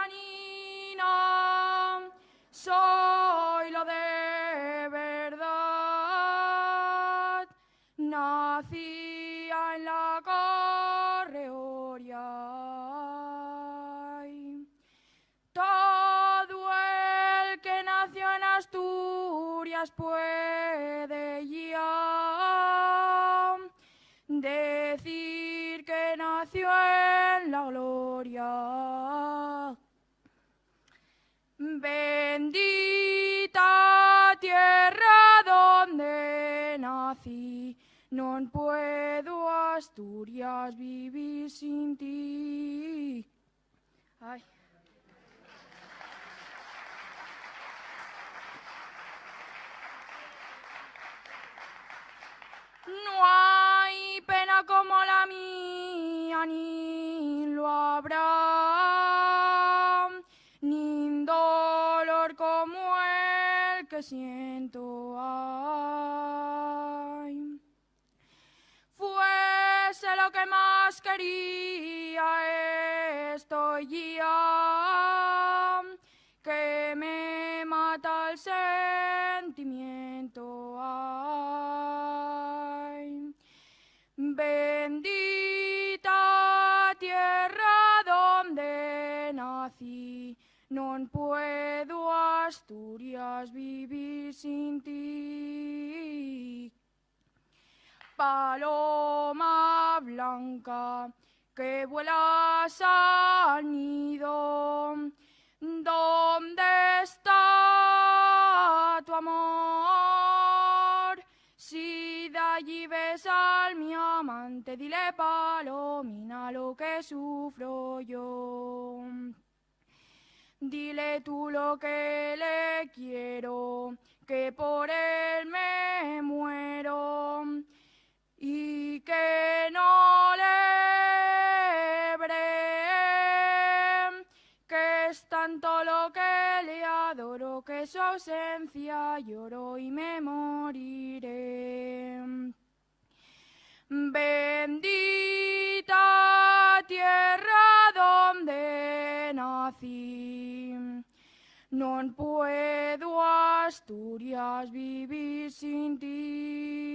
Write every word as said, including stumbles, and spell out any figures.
Nina, soi lo de verdad, nacía en la Correoria. Todo el que nació en Asturias puede ya decir que nació en la gloria. Bendita tierra donde nací, non puedo Asturias vivir sin ti. Ai. No hay pena como la mía, ni lo habrá, ni dolor como el que siento. Ay. Fuese lo que más quería, esto ya que me mata el sentimiento. Ay, bendita tierra donde nací, non puedo Asturias vivir sin ti. Paloma blanca que vuelas al nido, ¿dónde está tu amor? Si d'allí ves al mi amante, dile, palomina, lo que sufro yo. Dile tú lo que le quiero, que por él me muero, y que no le veré, que es tanto lo que le adoro, que su ausencia lloro y me moriré. Bendita tierra donde nací, non puedo Asturias vivir sin ti.